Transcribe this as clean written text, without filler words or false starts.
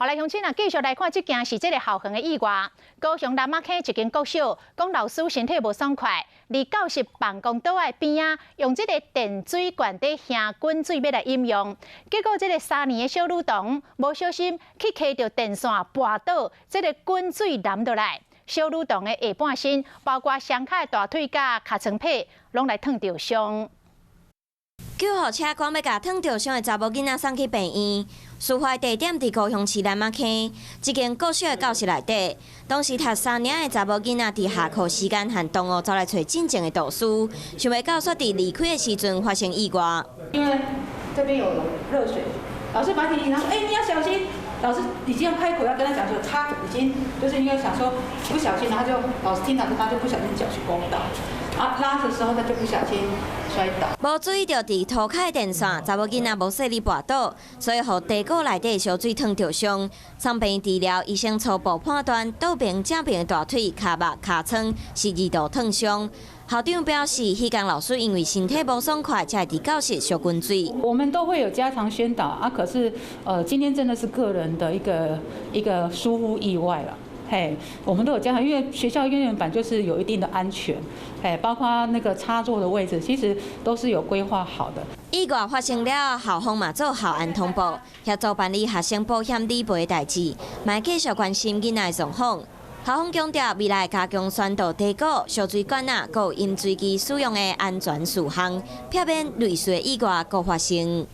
好來，鄉親啊，繼續來看這件是這个校園的意外。高雄南仔坑一間國小，講老師身體無爽快，佇教室辦公桌仔邊仔，用這个電水罐佇燃滾水欲來飲用，結果這个3年的小女童無小心去揢著電線跋倒，這个滾水淋落來，小女童的下半身，包括雙跤的大腿佮尻川皮，攏來燙著傷。救護車趕欲共燙著傷的查某囡仔送去病院。事發地點佇高雄市南仔坑，這間國小的教室內底，當時讀3年的查某囡仔佇下課時間和同學走來揣進前的導師，想袂到煞佇離開的時陣發生意外。因為這邊有熱水，老師把提醒他說：“欸，你要小心。”老師已經要開口要跟他講說，他已經就是因為想說不小心，他就老師聽到他就不小心腳去勾到，啊拉的時候他就不小心摔倒。無注意著佇塗跤的電線，查某囡仔無細膩跋倒，所以予地鼓內底燒水燙著傷。送病院治療，醫生初步判斷倒爿正爿的大腿、跤目、尻川是二度燙傷。校長表示，彼工老師因為身體無爽快，才會佇教室燒滾水。我們都會有加強宣導啊，可是今天真的是個人的一個疏忽意外了。嘿，我們都有加強，因為學校院板就是有一定的安全，嘿，包括那個插座的位置，其實都是有規劃好的。意外發生了，校方嘛做校安通報，協助辦理學生保險理賠的代誌，嘛繼續關心囡仔的狀況。校方強調，未來加強宣導地鼓、燒水管仔、閣有飲水機使用的安全事項，避免類似的意外閣發生。